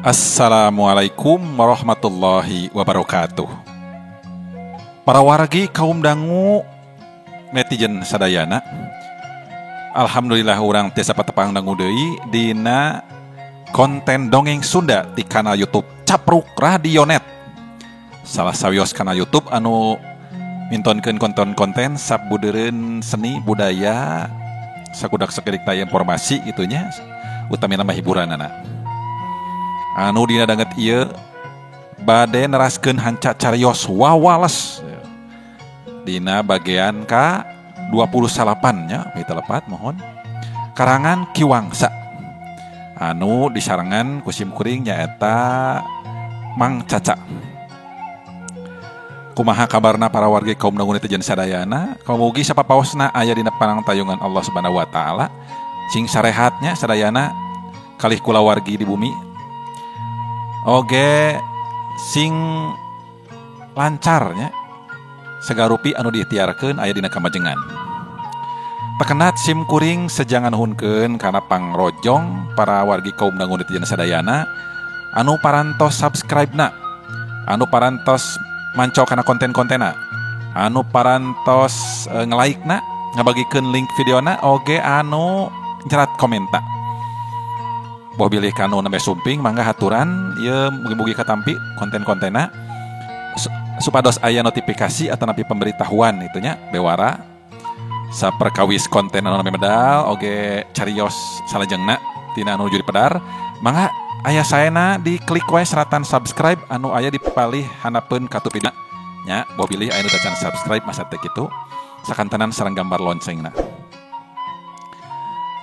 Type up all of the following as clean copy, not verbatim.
Assalamualaikum warahmatullahi wabarakatuh. Para wargi kaum dangu netizen sadayana. Alhamdulillah urang tiasa patepang dangu deui dina konten dongeng Sunda di kanal YouTube Capruk Radionet. Salah sawios kanal YouTube anu mintonkeun konten-konten sabudeureun seni budaya sakudak sakedik taya informasi gitunya utamina mah hiburanana. Anu dina danget ieu bade neraskeun hanca carios wawales dina bagian ka 29 nya mita lepat mohon karangan Ki Wangsa anu disarengan ku sim kuring nyaeta Mang Caca. Kumaha kabarna para warga kaum dangu netizen sadayana, kaum mugi sapapaosna aya dina panangtayungan Allah Subhanahu wa taala, sing sarehatnya sadayana kalih kulawargi di bumi. Oge sing lancarnya sagarupi anu diikhtiarkeun aya dina kamajengan. Tekenat sim kuring sejangan hunkeun kana pangrojong para wargi kaum dangu netizen sadayana anu parantos subscribe-na, anu parantos manco kana konten-kontena, anu parantos nge-like-na, ngabagikeun link videona, oge anu nyerat komenta. Boh bilih kanu nembe sumping mangga haturan ieu mugi-mugi katampi konten-kontena supados aya notifikasi atau napi pemberitahuan itunya bewara saperkawis konten anu nembe medal oge carios salajengna tina anu nuju dipedar mangga aya saena diklik wae seratan subscribe anu aya di palih handapeun katupina nya boh bilih aya nu tacan subscribe masa teh kitu sakantenan sareng gambar loncengna.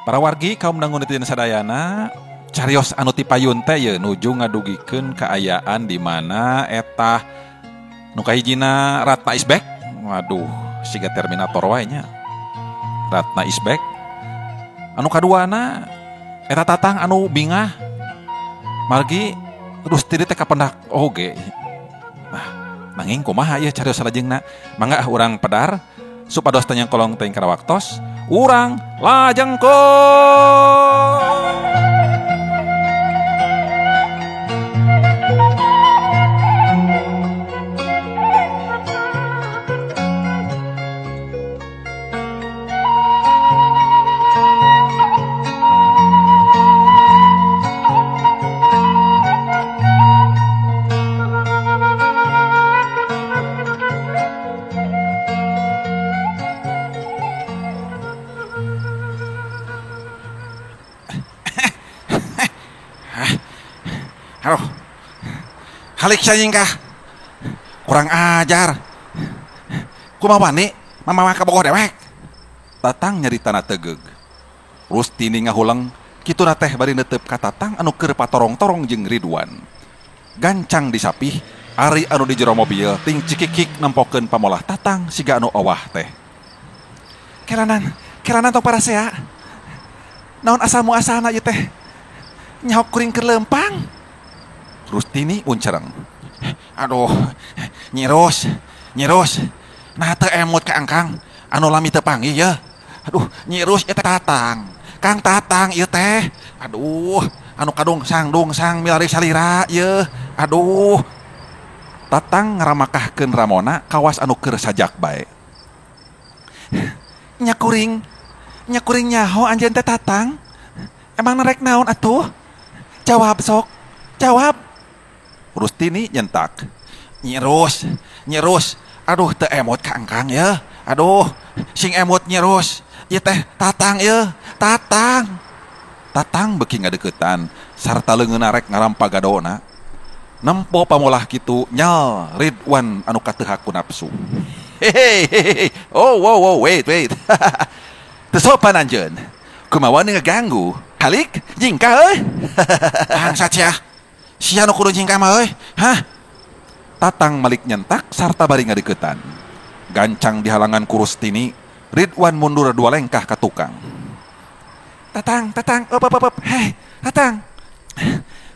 Para wargi kaum dangu netizen sadayana carios anu ti payun teh ye nuju ngadugikeun kaayaan di mana eta nu kahijina Ratna Isbek. Waduh, siga Terminator wae nya. Ratna Isbek. Anu kaduana eta Tatang anu bingah margi terus tiri teh kapendak oge. Nah, nanging kumaha ieu carios salajengna? Mangga urang pedar supados teu nyangkolong teuing kana waktos, urang lajengkeun. Halo, halik saya kah? Kurang ajar. Kumaha wani, mama kabogoh dewek. Tatang nyaritana tegeug. Rustini ngahuleng, kituna teh bari netep ka Tatang anu keur patorong-torong jeung Ridwan. Gancang disapih, ari anu di jero mobil ting cikikik nempokeun pamolah Tatang siga anu owah teh. Keranan, keranan tong parasea. Naon asal muasalna ieu teh? Nyahok kuring keur leumpang. Rustini uncereng. Aduh, nyirus, nyirus. Nah teu emut ka angkang, anu lami teu panggih ye. Aduh, nyirus ieu teh Tatang. Kang Tatang ieu teh. Aduh, anu kadung sangdung sang milari salira ye. Aduh. Tatang ngaramakahkeun ramona kawas anu keur sajak bae. Nya kuring nyaho anjeun teh Tatang. Emang nerek naon atuh? Jawab sok. Jawab. Rustini nyentak. Nyirus, nyirus. Aduh teu emot ka angkang ye. Aduh, sing emot nyirus. Ieu teh Tatang ye, Tatang. Tatang beuki ngadeukeutan sarta leungeunna rek ngarampa gadona. Nempo pamolah kitu nyal Ridwan anu kateuhak ku nafsu. Hehehe. Oh, wow, wow, wait, wait. Teu sopan anjeun. Kumaha wani ngaganggu? Halik, jingkah euy. Bangsat sia. Sia nu kudu jingkah mah euy. Hah? Tatang malik nyentak sarta bari ngadeukeutan. Gancang dihalangan ku Rustini, Ridwan mundur dua lengkah ka tukang. Tatang, Tatang, op op op. Hei, Tatang.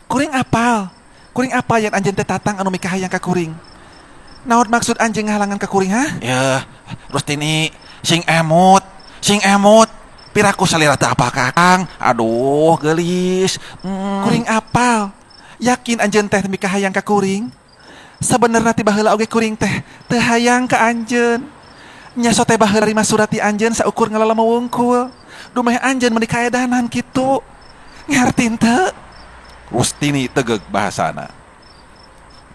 Kuring apal. Kuring apal yen anjeun teh Tatang anu mikahayang ka kuring. Naon maksud anjeun ngahalangan ka kuring, ha? Ya, Rustini sing emut, sing emut. Piraku salira teu apal ka Kang. Aduh, geulis. Kuring apal. Yakin anjeun teh mikahayang ka kuring? Sabenerna ti baheula oge kuring teh teu hayang ka anjeun. Nya so teh baheula rima surat ti anjeun saukur ngalalamo wungkul. Dumeh anjeun meuni kaedanan kitu. Ngarti teu? Rustini tegeg bahasana.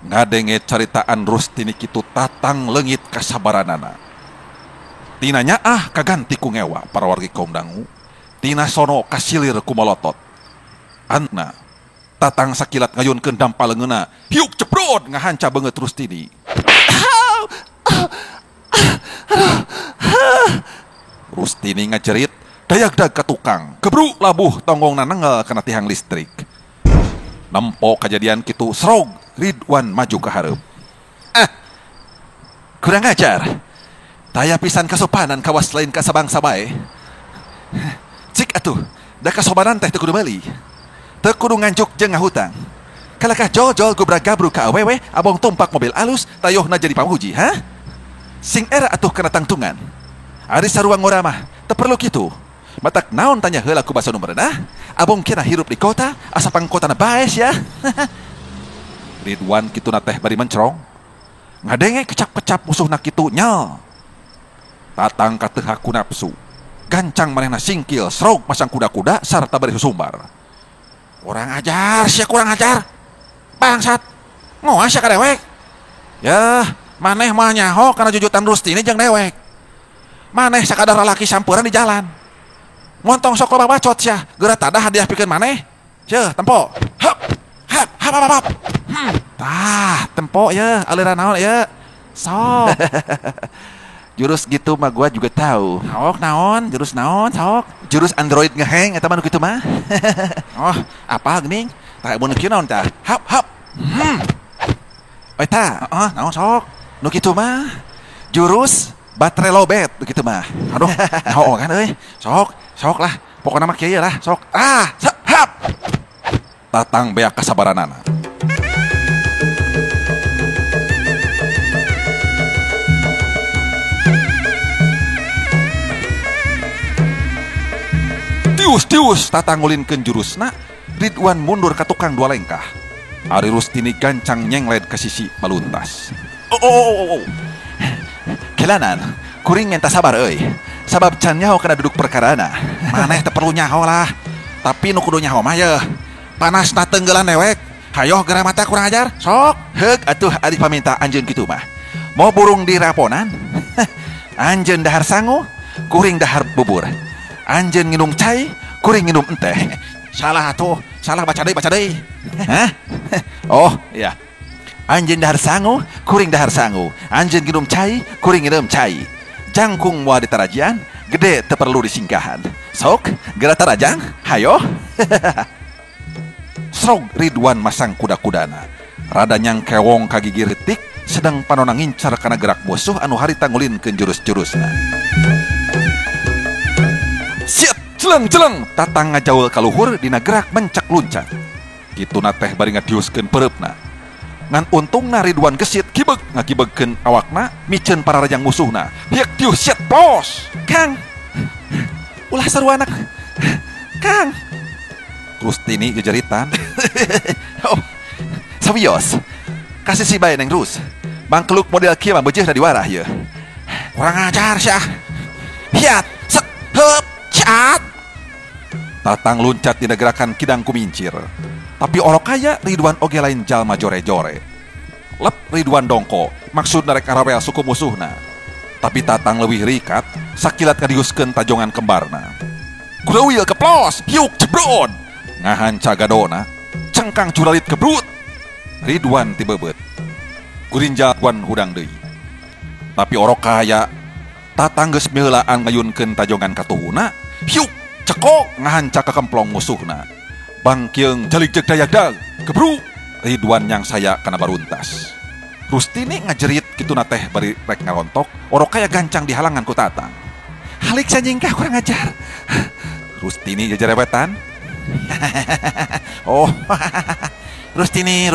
Ngadenge caritaan Rustini kitu Tatang leungit kasabaranana. Tina nyaah kaganti ku ngewa para wargi kaum dangu. Tina sono kasilir ku molotot. Antna Tatang sakilat ngayunkeun dampa leungeunna. Hiuk ceprot ngahanca beungeut Rustini. Rustini ngajerit dayagdag ka tukang. Kebruk labuh tonggongna nengel kana tihang listrik. Nempo kajadian kitu serog Ridwan maju ka hareup. Ah, kurang ajar. Taya pisan kasopanan kawas lain ka sabangsa bae. Cik atuh, da kasopanan teh teu kudu meuli. Teu kudu nganjuk jeung ngahutang. Kalakah jol-jol gubrak gabruk ka awewe abong tumpak mobil alus tayohna jadi pamuji, ha? Sing era atuh kana tangtungan. Ari sarua ngora mah teu perlu kitu. Matak naon tanya heula ku basa nu merenah? Abong kena hirup di kota, asa pangkotana baes ya. Ridwan kituna teh bari mencrong. Ngadenge kecap-kecap musuhna kitu nyal. Tatang kateuha ku nafsu. Gancang manehna singkil serog masang kuda-kuda sarta bari susumbar. Kurang ajar sia, kurang ajar. Bangsat. Ngoas sia ka dewek. Yah, maneh mah nyaho kana jujutan Rustini jeung dewek. Maneh sakadar lalaki sampuran di jalan. Montong sok loba bacot sia, geura tadah hadiah pikeun maneh. Yeuh, tempo. Hap. Hap, hap, hap, hap. Tah, tempo ya, aliran naon ya. Sok. Jurus gitu mah gua juga tahu. Sok naon, jurus naon, sok. Jurus Android ngeheng eta mah nu kitu mah. Oh, apa geuning? Tah mun kieu naon tah? Hap, hap. Eta, heeh, naon sok? Nu kitu mah jurus baterai lobet begitu mah. Aduh, naon kan euy. Sok, sok lah. Pokona mah kieu lah, sok. Ah, sok, hap. Tatang beak kasabaranana. Tius-tius Tatang ngulinkeun jurusna, Ridwan mundur ka tukang dua lengkah. Ari Rustini gancang nyengled ke sisi baluntas. Oh. Kelanan, kuring ngenta sabar euy. Sabab can nyaho kana duduk perkarana. Maneh teu perlu nyaho lah. Tapi nu kudu nyaho mah yeuh. Panasna tenggelan dewek. Hayoh geura mata kurang ajar. Sok, heug atuh ari paminta anjeun kitu mah. Mau burung di raponan? Anjeun dahar sangu, kuring dahar bubur. Anjeun nginum cai, kuring nginum enteh. Salah atuh, salah baca deui. Hah? Oh, iya. Anjeun dahar sangu, kuring dahar sangu. Anjeun nginum cai, kuring nginum cai. Jangkung moal ditarajian, gede teu perlu disingkahan. Sok, geura tarajang, hayo. Srog Ridwan masang kuda-kudana. Rada nyangkewong kagigir detik, sedang panona ngincar kana gerak musuh anu harita ngulinkeun jurus-jurusna. Siet, jeleng-jeleng, Tatang ngajaul kaluhur dina gerak mencak luncat. Kituna teh bari ngadiuskeun pereupna. Ngan untungna Ridwan gesit kibeg ngakibegkeun awakna miceun pararajang musuhna. Hiek tius siet pos. Kang. Ulah sarua anak. Kang. Rustini jejeritan. Oh, sawios. Kasih si bae neng Rus. Mangkeluk model kieu mah beujeuna diwarah ieu. Kurang ajar sia. Hiat, set, heup, cat. Tatang luncat dina gerakan kidang kumincir. Tapi orok kaya Ridwan oge lain jalma jore-jore. Lep Ridwan dongko, maksud narek arawel suku musuhna. Tapi Tatang leuwih rikat, sakilat ngadiuskeun tajongan kembarna. Greuwil keplos, hiuk jebrod. Ngahanca gadona, cengkang curalit kebrut. Ridwan tibebeut. Gurinjal wan hudang deui. Tapi orok kaya Tatang geus miheulaan ngayunkeun tajongan katuhuna, hiuk cekok ngahanca ka kemplong musuhna. Bangkeung jalik jeung dayagdag, kebruk. Ridwan yang saya kana baruntas. Rustini ngajerit kituna teh bari rek ngarontok, orok kaya gancang di halangan ku Tatang. Halik sanyingkah kurang ajar. Rustini jajarewetan. Oh. Rustini.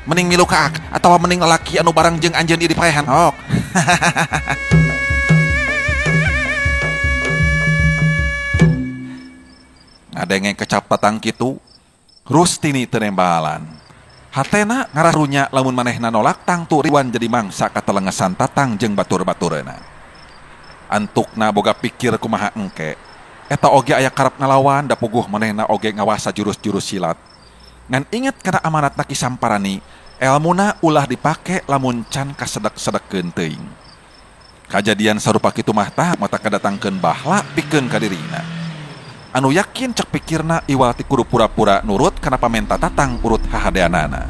Mending milu kaak atawa mending lalaki anu barang jeung anjeun ieu dipaehan. Ok. Ngadenge kecap Tatang kitu, Rustini teu nembalan. Hatena ngararunya lamun manehna nolak tangtu Ridwan jadi mangsa katelengesan Tatang jeung batur-baturna. Antukna boga pikir kumaha engke. Eta oge aya karep ngalawan da puguh manehna oge ngawasa jurus-jurus silat. Ngan inget kana amanatna Ki Samparani, elmuna ulah dipake lamun can kasedek-sedekkeun teuing. Kajadian sarupa kitu mah tah mata kadatangkeun bahla pikeun ka dirina. Anu yakin cek pikirna iwal ti kudu pura-pura nurut kana pamenta Tatang urut hahadeanana.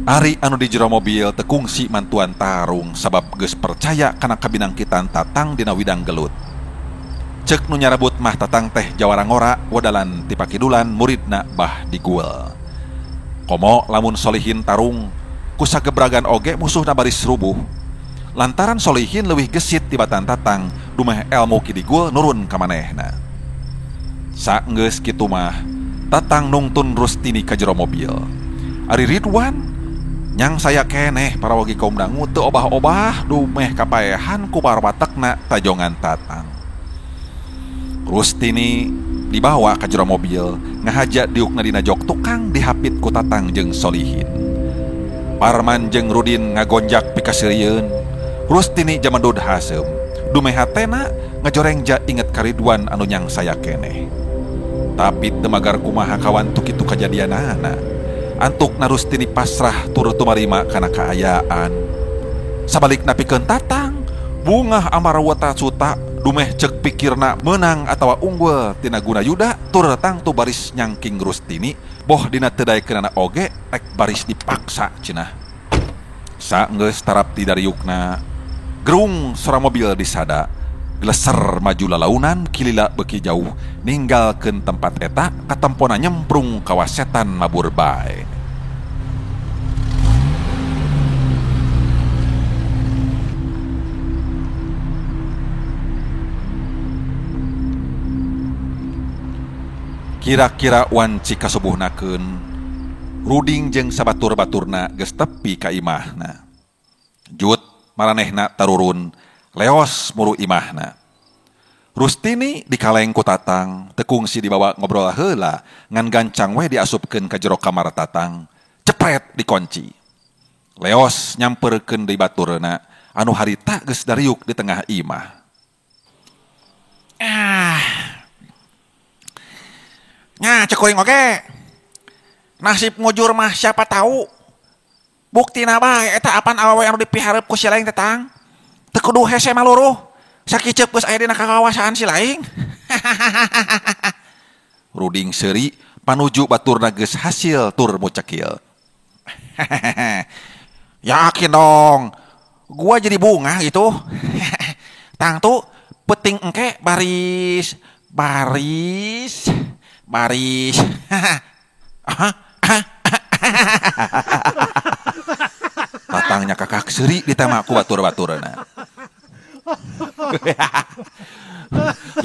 Ari anu di jero mobil teu kungsi mantuan tarung sabab geus percaya kana kabinangkitan Tatang dina widang gelut. Cek nu nyarabut mah Tatang teh jawara ngora wadalan ti pakidulan muridna bah digul. Komo lamun Solihin tarung ku sagebragan oge musuhna baris rubuh. Lantaran Solihin leuwih gesit tibatan Tatang dumeh elmu Ki Digul nurun ka manehna. Saenggeus kitu mah Tatang nungtun Rustini ka jero mobil. Ari Ridwan nyang saya keneh para wagi kaum dangu teu obah-obah dumeh kapaehan ku parwatekna tajongan Tatang. Rustini dibawa ka jero mobil ngahaja diukna dina jok tukang dihapit ku Tatang jeung Solihin. Parman jeung Rudin ngagonjak pikaseurieun. Rustini jamedud haseum dumeh hatena ngajorengja inget ka Ridwan anu nyang saya keneh. Tapi teu magar kumaha kawantu kitu kajadianana. Antukna Rustini pasrah tur tumarima kana kaayaan. Sabalikna pikeun Tatang bungah amar wata suta dumeh cek pikirna menang atawa unggul tina guna yuda tur tangtu baris nyangking Rustini boh dina teu daekeunana oge rek baris dipaksa cenah. Saenggeus tarap ti dariukna gerung sora mobil disada gleser maju lalaunan kilila beuki jauh ninggalkeun tempat eta katempona nyemprung kawasetan mabur bae. Kira-kira wanci kasubuhnakeun Ruding jeung sabatur-baturna geus tepi ka imahna. Jut maranehna tarurun leos muru imahna. Rustini dikaleng ku Tatang, teu kungsi dibawa ngobrol heula, ngan gancang we diasupkeun ka jero kamar Tatang, cepret dikunci. Leos nyamperkeun deui baturna anu harita geus dariuk di tengah imah. Ah. Nya cek kuring oge. Nasib ngujur mah siapa tahu. Buktina bae eta apan awewe anu dipihareup ku si laing teh Tang. Teu kudu hese maluruh. Sakiceup geus aya dina kakawasaan si laing. Ruding seuri panuju baturna geus hasil tur mucekil. Yakin dong. Gua jadi bunga gitu. Tang tuh peting engke baris baris baris. Tatangnya kakak seuri ditema ku batur-baturna.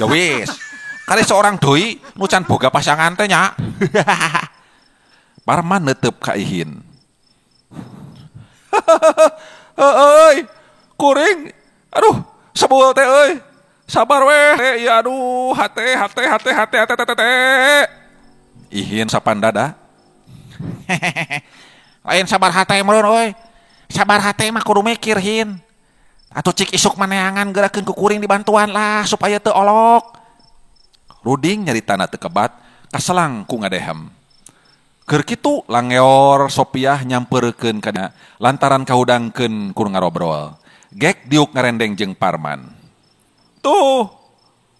Ya wis, kali seorang doi nu can boga pasangan teh nya. Parman netep ka Ihin. Euy, kuring. Aduh, sebul teh euy. Sabar weh, ya aduh, hate hate hate hate hate hate. Ihin sapandada. Lain sabar hate meureun euy. Sabar hate mah kudu mikir Hin. Atuh cik isuk maneangan gerakeun ku kuring dibantuan lah supaya teu olok. Ruding nyaritana teu kebat, kaselang ku ngadehem. Keur kitu langeor Sopiah nyamperkeun kana lantaran kahudangkeun ku ngarobrol. Gek diuk ngarendeng jeung Parman. Tuh,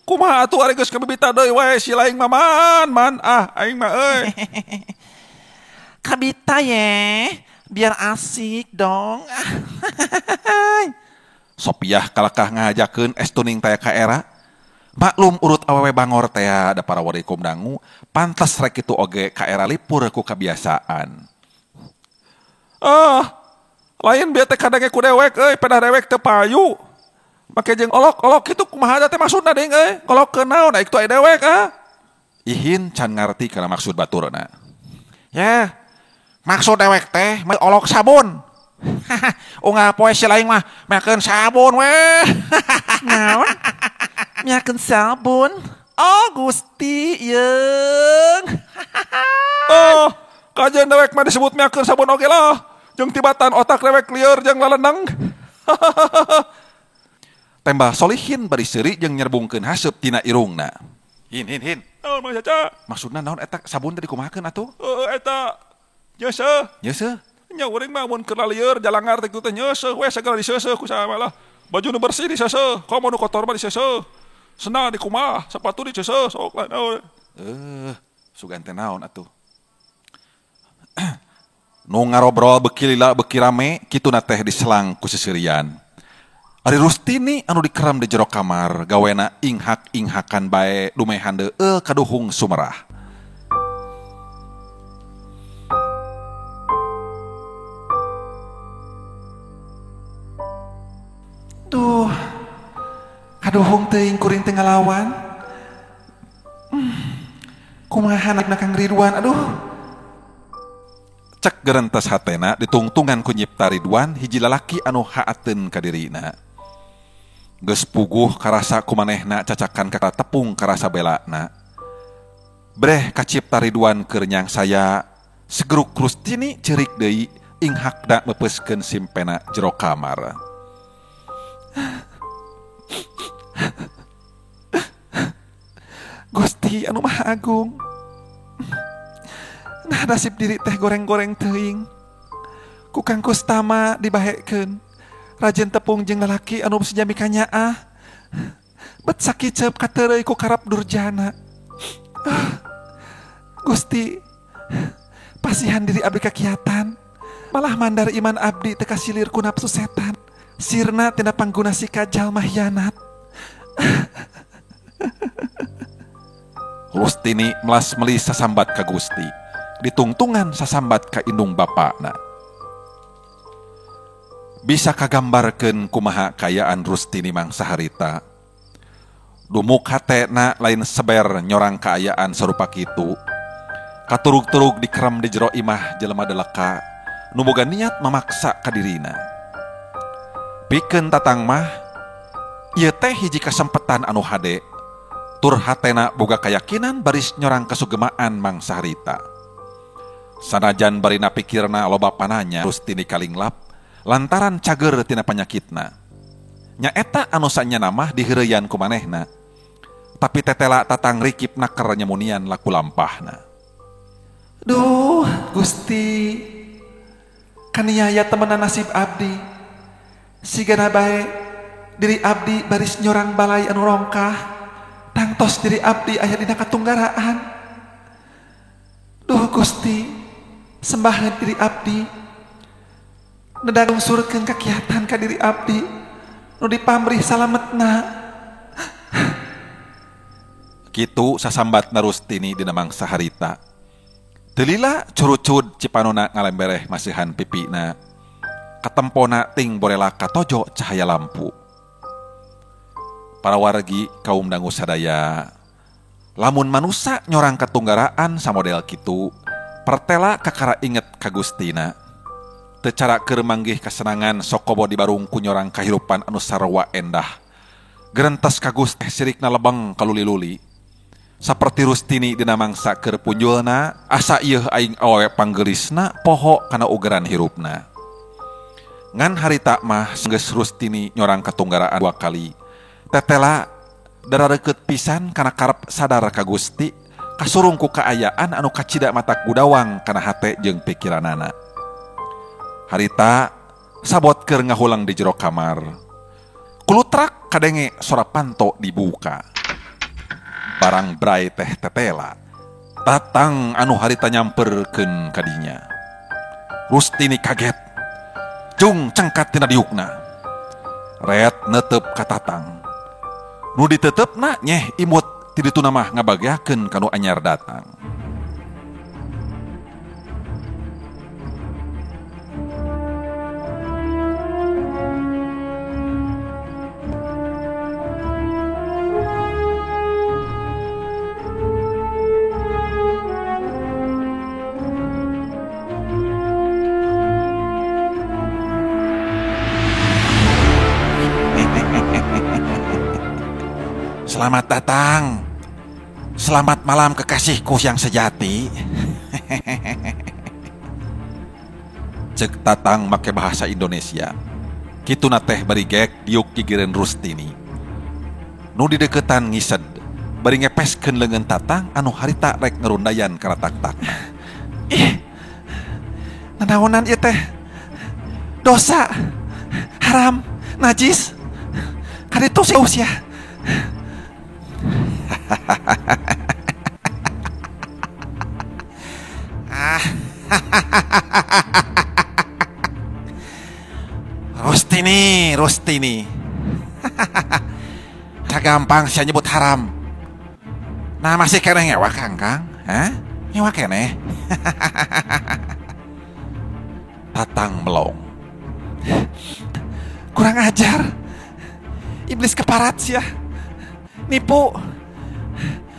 kumaha atuh ari geus kabibita deui we si laing mah man, man ah aing mah euy. Kabita ye, biar asik dong. Sopiah kalakah ngajakeun es tuning taya ka era. Maklum urut awewe bangor teh da para warikum dangu, pantas rek kitu oge ka era lipur ku kabiasaan. Ah, lain bieu teh kadenge ku dewek euy, pedah dewek teu payu. Make jeung olok-olok kitu kumaha teh maksudna deing euy? Kolokkeun naon aya kitu aya dewek ah. Ihin can ngarti kana maksud baturna. Ya, Maksud dewek teh olok sabun. Unggal poe si lain mah miakeun sabun weh. Naon? Miakeun sabun? Oh Gusti yeung. Oh, kajian dewek mah disebut miakeun sabun oge lah. Jeung tibatan otak dewek lieur jeung lalendang. Tembah Solihin bari seuri jeung nyerbungkeun haseup tina irungna. Hin hin hin. Naon Mang Caca? Maksudna naon eta sabun teh dikumahakeun atuh? Heeh eta. Nyeuseuh. Nyeuseuh. Nya urang mah mun keur lieur jalangar teh kitu teh nyeuseuh we sagala diseuseuh ku saha lah. Baju nu bersih diseuseuh, komo nu kotor mah diseuseuh. Sendal dikumaha, sepatu diseuseuh sok lah naon. Sugan teh naon atuh. Nu ngarobrol beuki lila beuki rame kituna teh diselang ku seuseurian. Ari Rustini anu dikeram di jero kamar gawena inghak-inghakan bae dumehan deul kaduhung sumerah. Duh, kaduhung teuing kuring teh ngalawan. Kumaha na Kang Ridwan, aduh. Cek gerentes hatena ditungtungan ku nyipta Ridwan hiji lalaki anu haateun ka dirina. Geus puguh karasa kumanehna cacakan ka tepung karasa belana. Breh kacipta Ridwan keur nyang saya segeruk Rustini cerik deui inghakna meupeuskeun simpena jero kamar. Gusti anu Maha Agung. Nah nasib diri teh goreng-goreng teuing. Ku Kang Kustama dibahekeun. Rajin tepung jeung lalaki anu sejami kanyaah. Bet sakiceup kateureuy ku karap durjana. Gusti, pasihan diri abdi kakiatan. Malah mandar iman abdi teu kasilir ku nafsu setan. Sirna tina pangguna si kajal mahianat. Rustini melas melis sasambat ka Gusti. Ditungtungan sasambat ka indung bapakna. Bisa kagambarkeun kumaha kayaan Rustini mangsa harita. Dumuk hatena lain seber nyorang kaayaan sarupa kitu. Katurug-turug dikerem di jero imah jelema deleka, nu boga niat memaksa ka dirina. Pikeun Tatang mah ieu teh hiji kasempetan anu hade. Tur hatena boga kayakinan baris nyorang kasugemaan mangsa harita. Sanajan barina pikirna loba pananya Rustini kalinglap lantaran cager tina panyakitna. Nyaeta anu sanyana mah diheureyan ku manehna. Tapi tetela Tatang rikip naker nyemunian laku lampahna. Duh, Gusti. Kaniaya temenan nasib abdi. Sigana bae diri abdi baris nyorang balai anu rongkah. Tangtos diri abdi aya dina katunggaraan. Duh Gusti, sembahan diri abdi. Nedang surkeun kakiatan ka diri abdi nu dipamrih salametna. Kitu sasambatna Rustini dina mangsa harita. Teu lila curucud cipanona ngalembereh masihan pipina. Katempona ting borela katojo cahaya lampu. Para wargi kaum dangu sadaya, lamun manusa nyorang katunggaraan samodel kitu, pertela kakara inget ka Gustina. Teu cara keur manggih kasenangan sokobo di barung ku nyorang kahirupan anu sarua endah. Gerentes ka Gusti sirikna lebeng kaluli-luli. Saperti Rustini dina mangsa keur punjulna, asa ieu aing awewe panggelisna poho kana ugeran hirupna. Ngan harita mah geus Rustini nyorang katunggaraan dua kali. Tetela darareukeut pisan kana karep sadar ka Gusti, kasurung ku kaayaan anu kacida mata gudawang kana hate jeung pikiranana. Harita sabot keur ngahulang di jero kamar. Kulutrak kadenge sora panto dibuka. Barang brai teh tetela. Tatang anu harita nyamperkeun kadinya. Rustini kaget. Jung cengkat tina diukna. Ret netep ka Tatang. Nu ditetepna nyeh imut ti dituna mah ngabageakeun ka nu anyar datang. Selamat datang. Selamat malam kekasihku yang sejati. Cek Tatang make bahasa Indonesia. Kituna teh bari gek diuk gigireun Rustini. Nu dideukeutan ngised bari ngepeskeun leungeun Tatang anu harita rek ngerundayan kana tak-takna. Ih. Nanaonan ieu teh? Dosa, haram, najis. Kaditu sih usia. Rustini, Rustini. Tak gampang sia nyebut haram. Nah masih keneh ngewa Kang Kang? Hah? Ngewa keneh? Tatang melong. Kurang ajar. Iblis keparat sia. Nipu.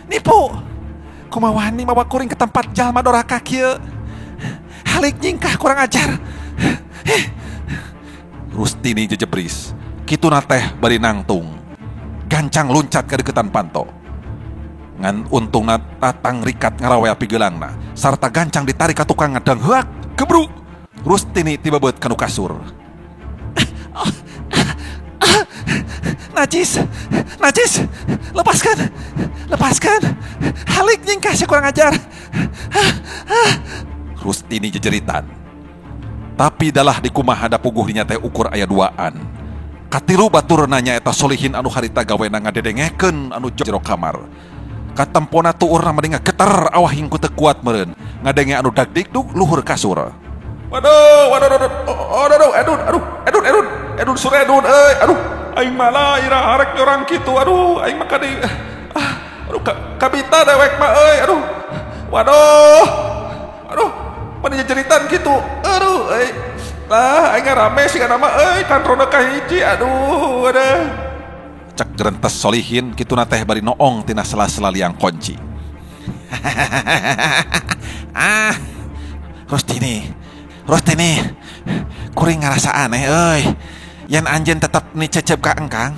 Nipu. Kumaha wani mawa kuring ke tempat jalma doraka kieu. Halik nyingkah kurang ajar. Rustini jejebris. Kituna teh bari nangtung. Gancang luncat ka deukeutan panto. Ngan untungna Tatang rikat ngarawea pigeulangna sarta gancang ditarik ka tukang ngadang heuak gebruk. Rustini tibabeut kanu kasur. Najis, najis, lepaskan, lepaskan. Halik nyingkah sia kurang ajar. Rustini jejeritan. Tapi dalah dikumaha da puguh dinya teh ukur aya duaan. Katilu baturna nyaeta Solihin anu harita gawena ngadedengekeun anu jero kamar. Katempona tuurna mending geter awah hingku teu kuat meureun. Ngadenge anu dagdikduk luhur kasur. Waduh, waduh, waduh, waduh, edun, aduh, edun, edun, edun suredun, euy, aduh, aing malah ira arek nyorang kitu, aduh, aing mah kadi, aduh, kabita dewek mah, euy, aduh, waduh, aduh, meni jeritan kitu, aduh, euy, lah, aing rame sih nama, euy, kan ronda kahiji, aduh, aduh. Cek gerentes Solihin kituna teh bari noong tina sela-sela liang kunci. Ah, Rustini. Rustini, kuring ngarasa aneh euy. Yen anjeun tetep nicecep ka engkang.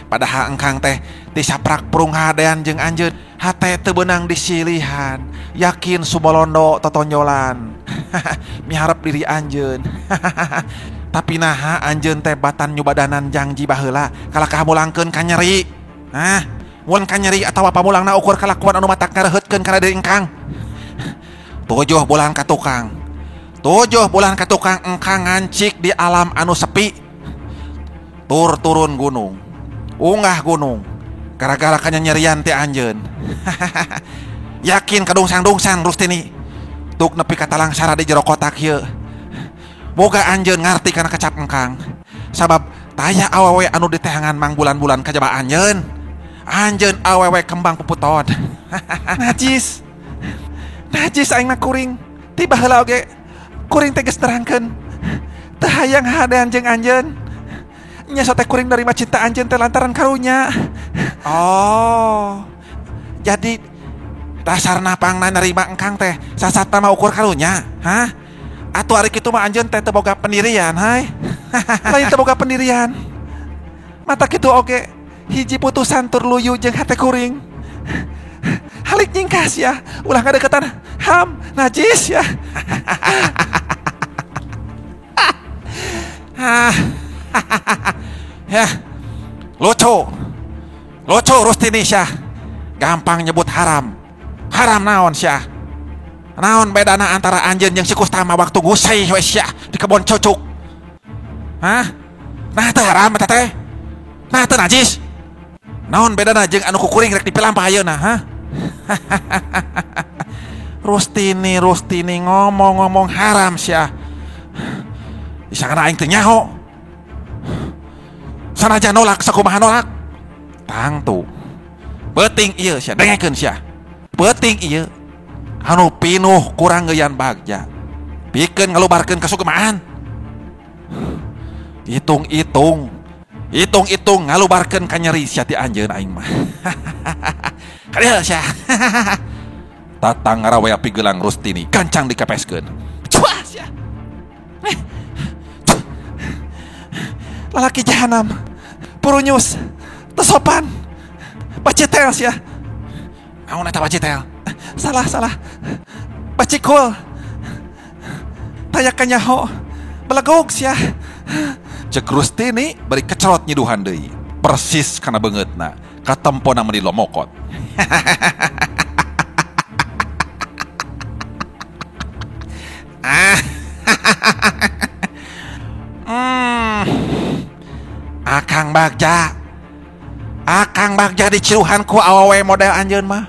Padahal engkang teh tisaprak prung hadean jeung anjeun, hate teu beunang disilihan. Yakin subolondo totonyolan. Miharep diri anjeun. Tapi naha anjeun teh batan nyubadanan jangji baheula kalakah mulangkeun ka nyeri. Hah? Mun ka nyeri atawa pamulangna ukur kalakuan anu matak ngareheutkeun kana diri engkang. 7 bulan ka tukang. 7 bulan ka tukang engkang ngancik di alam anu sepi. Tur turun gunung, unggah gunung, gara-gara kanyanyerian ti anjeun. Yakin kadungsang-dungsang Rustini. Tuk nepi ka talangsara di jero kotak ieu. Boga anjeun ngarti kana kecap engkang. Sabab taya awewe anu ditehangan mangbulan-bulan kajaba anjeun. Anjeun awewe kembang puputon. Najis. Najis aing mah kuring. Tiba heula oge kuring teh geus nerangkeun. Teu hayang hadean jeung anjeun. Nya sote kuring nerima cinta anjeun teh lantaran karunya. Oh. Jadi dasarna pangna nerima engkang teh sasatna mah ukur karunya, hah? Atuh ari kitu mah anjeun teh teu boga pendirian, hai. Lain teu boga pendirian. Mata kitu oge hiji putusan tur luyu jeung hate kuring. Halik nyingkas ya, ulah ngadeukeutan ham, najis ya. Ya, lucu, lucu Rustini syah, gampang nyebut haram, haram naon syah, naon bedana antara anjeun jeung si Kustama waktu ngusai we syah di kebon cucuk, hah? Nah teu haram eta teh, nah teu najis, naon bedana jeung anu kukuring rek dipilampah ayeuna, hah? Rustini, Rustini ngomong-ngomong haram syah. Disangka aing teu nyaho. Sanajan nolak sakumaha nolak. Tangtu. Peuting ieu sia, dengekeun sia. Peuting ieu anu pinuh kurang geuyan bagja. Pikeun ngalubarkeun kasugemaan. Hitung-hitung. Hitung-hitung ngalubarkeun ka nyeri sia ti anjeun aing mah. Kadieu sia. Tatang ngarawea pigelang Rustini gancang dikepeskeun. Cuah sia. Lalaki jahanam, purunyus, teu sopan. Bacitel sia. Naon eta bacitel? Salah. Bacikul. Taya kanyaho. Belegog sia. Cek Rustini bari kecerot nyiduhan deui. Persis kana beungeutna. Katempona meuni lomokot. Akang Bagja. Akang Bagja diciruhan ku awewe model anjeun mah.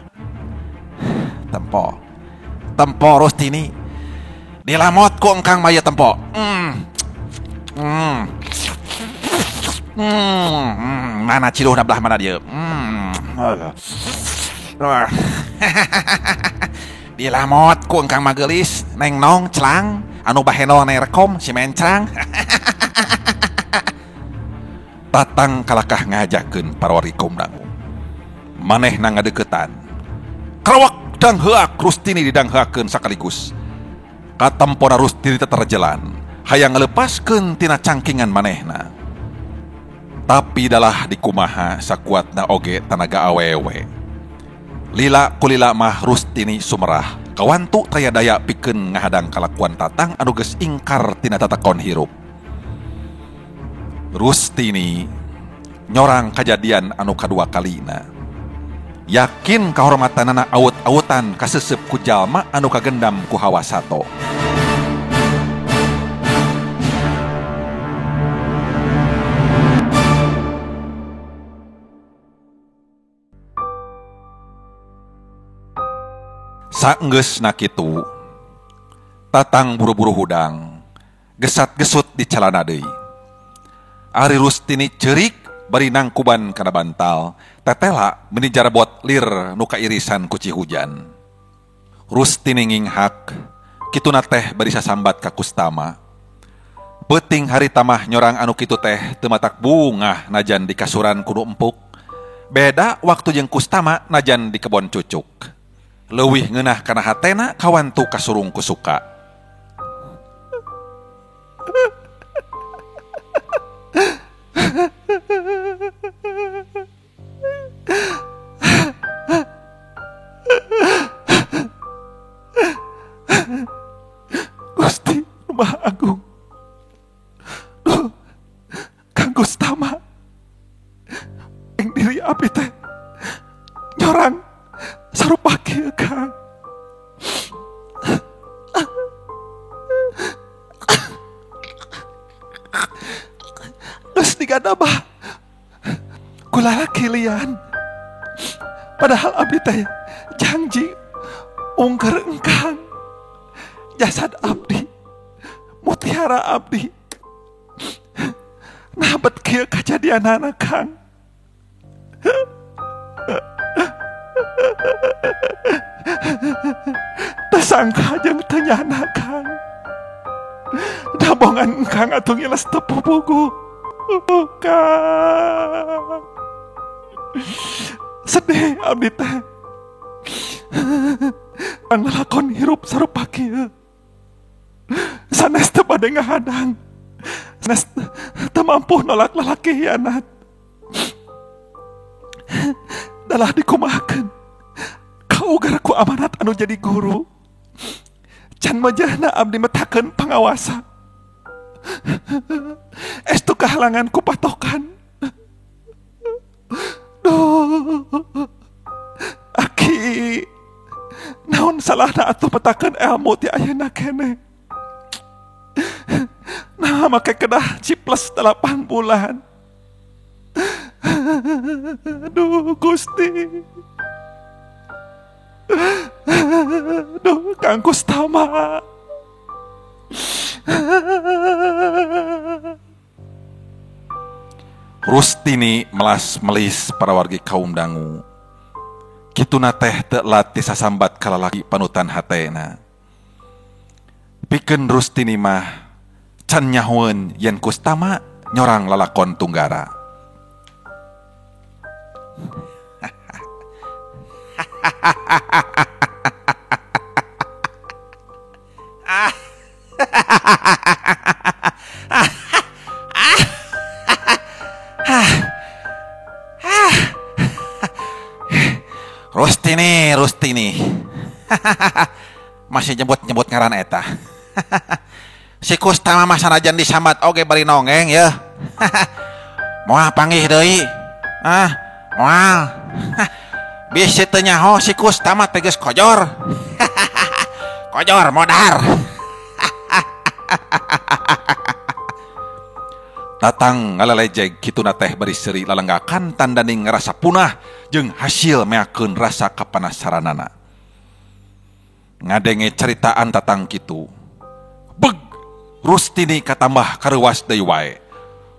Tempo. Tempo Rustini. Dilamot ku engkang mah ieu tempo. Mana ciruhna belah mana dieu? Dilamot ku engkang mah geulis, neng nong celang, anu baheno nerekom si mencrang. Tatang kalakah ngajakeun parwari kaum dangu. Manehna ngadeukeutan. Krewek dangheak Rustini didangheakeun sakaligus. Katempona Rustini teterjelan, hayang ngalepaskeun tina cangkingan manehna. Tapi dalah dikumaha sakuatna oge tanaga awewe. Lila kulila mah Rustini sumerah, kawantu taya daya pikeun ngahadang kalakuan Tatang anu geus ingkar tina tatakon hirup. Rustini nyorang kajadian anu kadua kalina. Yakin kahormatanana awut-awutan kasesep ku jalma anu kagendam ku hawa sato. Saenggeusna kitu, Tatang buru-buru hudang, gesat-gesut di calana deui. Ari Rustini ceurik bari nangkuban kana bantal, tetela meuni jarbot lir nu kairisan ku cihujan. Rustini nginghak, kituna teh bari sasambat ka Kustama. Peuting harita mah nyorang anu kitu teh teu matak bungah najan di kasuran kudu empuk. Beda waktu jeung Kustama najan di kebon cucuk. Leuwih ngeunah kana hatena kawantu kasurung kusuka. Gusti Maha Agung. Duh, Kang Kustama. Ing diri abdi teh nyorang sarupa kieu Kang. Geus digadabah ku lalaki lian. Padahal abdi teh janji ungker engkang. Jasad abdi, mutiara abdi. Nah bet kieu kajadianana Kang. Tersangka jeung teu nyana Kang. Dabongan engkang atuh ngiles teu pupugu. Kang. Sedih abdi teh. Ngalakon hirup sarupa kieu. Sanes teu bade ngahadang. Sanes teu mampu nolak lalaki hianat. Dalah dikumahakeun. Kaugar ku amanat anu jadi guru. Can mejahna abdi metakeun pangawasa. Estu kahalangan ku patokan. Duh. Aki. Naon salahna atuh petakeun ilmu ti ayeuna keneh. Nah make kedah ciples 8 bulan. Aduh Gusti. Aduh Kang Kustama. Rustini melas-melis para wargi kaum dangu. Kituna teh teu lati sasambat kalalaki panutan hatena. Pikeun Rustini mah can nyahoeun yen Kustama nyorang lalakon tunggara. nyebut ngaran eta. Si Kustama mah sanajan disambat oge bari nongeng ya. Moal panggih deui. Ah, moal. Bisi teu nyaho si Kustama teh geus kojor. Kojor modar. Tatang ngalalejeg kituna teh bari seuri lalenggakan tandaning ngarasa punah jeung hasil meakeun rasa kapanasaranana. Ngadenge ceritaan Tatang kitu. Beg Rustini katambah kareuwas deui wae.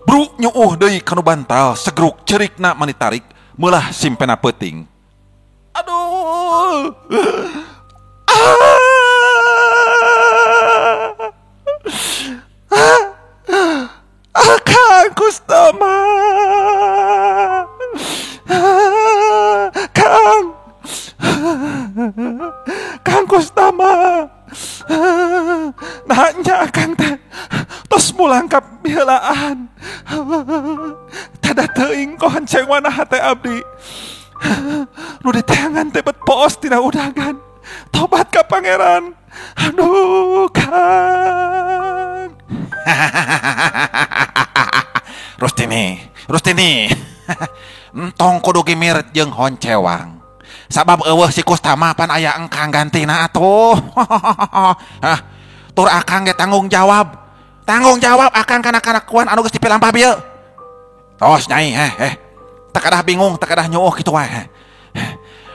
Bru nyuuh deui kanu bantal segruk cerikna manitarik meulah simpena peuting. Aduh. Kang Kustama. Kang. Kang Kustama. Nanya Kang teh tos mulang ka biheulaan. Tada teuing kohancewana hate abdi. Nu diteangan teh bet poos tina udagan. Tobat ka pangeran. Aduh, Kang. Rustini, Rustini. Entong kudu gimir jeung honcewang. Sabab eueuh si Kustama pan aya engkang gantina atuh. Hah, tur akang ge tanggung jawab. Tanggung jawab akang kana kalakuan anu geus dipilampah bieu. Tos nyai heh. Teu kadah bingung, teu kadah nyuuh kitu wae.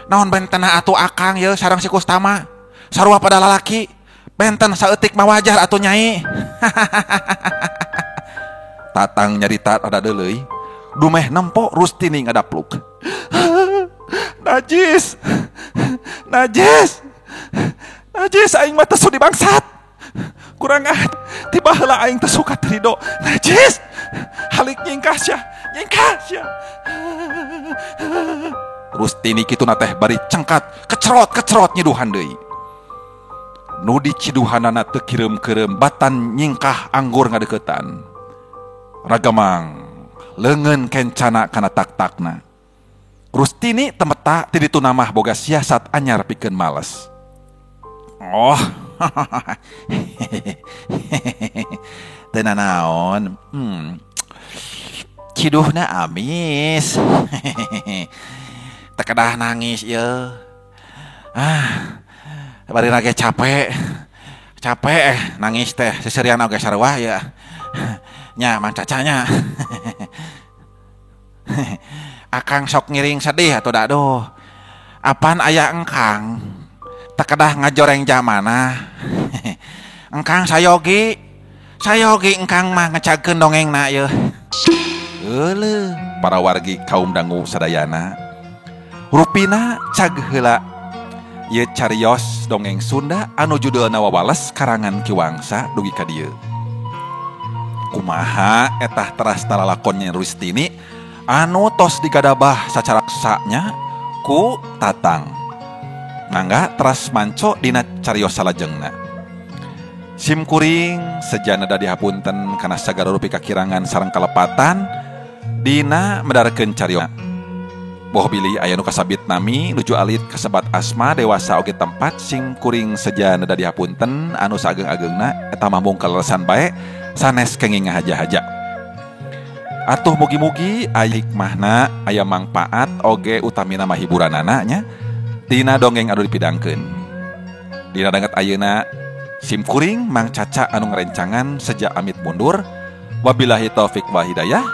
Naon bentena atuh akang ye sareng si Kustama. Sarua pada lalaki. Benten saeutik mah wajar atuh nyai. Tatang nyarita rada deuleuy. Dumeh nempo Rustini ngadapluk. Najis. Najis. Najis aing mah teu sudi bangsat. Kurang ah tiba heula aing teu suka terido. Najis. Halik nyingkah sia, nyingkah sia. Rustini kituna teh bari cengkat, kecerot-kecerot nyiduhan deui. Nu diciduhanana teu kireum-keureum batan nyingkah anggur ngadeukeutan. Ragamang leungeun kencana kana tak-takna. Rustini temeta ti ditu namah boga siasat anyar pikeun males. Oh. Teu nanaon. Ciduhna amis. Teu kedah nangis ieu. Ah. Bari lagi capek. Capek nangis teh seserian oge sarua ya. Nya Mang Cacanya. Akang sok ngiring sedih atuh da aduh. Apan aya engkang teu kedah ngajoreng jamana. Engkang sayogi. Sayogi engkang mah ngecagkeun dongengna ieu. Euleuh para wargi kaum dangu sadayana. Rupina cag heula ieu carios dongeng Sunda anu judulna Wawales karangan Ki Wangsa dugi ka dieu. Kumaha etah teras talalakonnya Rustini anu tos digadabah sacara nya ku Tatang. Mangga teras manco dina carios salajengna. Sim kuring sejana da dihapunten kana sagala rupi kakirangan sareng kalepatan dina medarkeun carios. Boh bilih aya nu kasabit nami nuju alit kasebat asma dewasa oge tempat sing kuring sejana da dihapunten anu saageng-agengna eta mah mung kaleresan bae sanes kenging ngahaja-haja. Atuh mugi-mugi aya hikmahna aya mangpaat oge utamina mah hiburanana nya dina dongeng anu dipidangkeun. Dina danget ayeuna sim kuring Mang Caca anu ngarencangan seja amit mundur. Wabillahi taufik wal hidayah.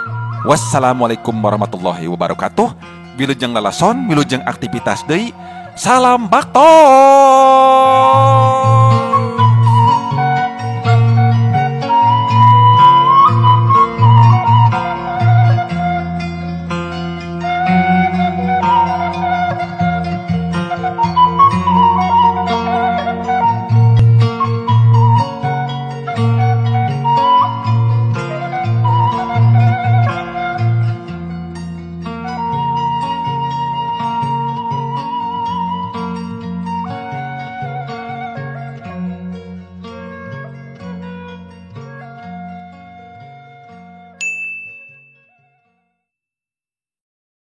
Wassalamualaikum warahmatullahi wabarakatuh. Wilujeng lalason, wilujeng aktivitas deui. Salam bakto.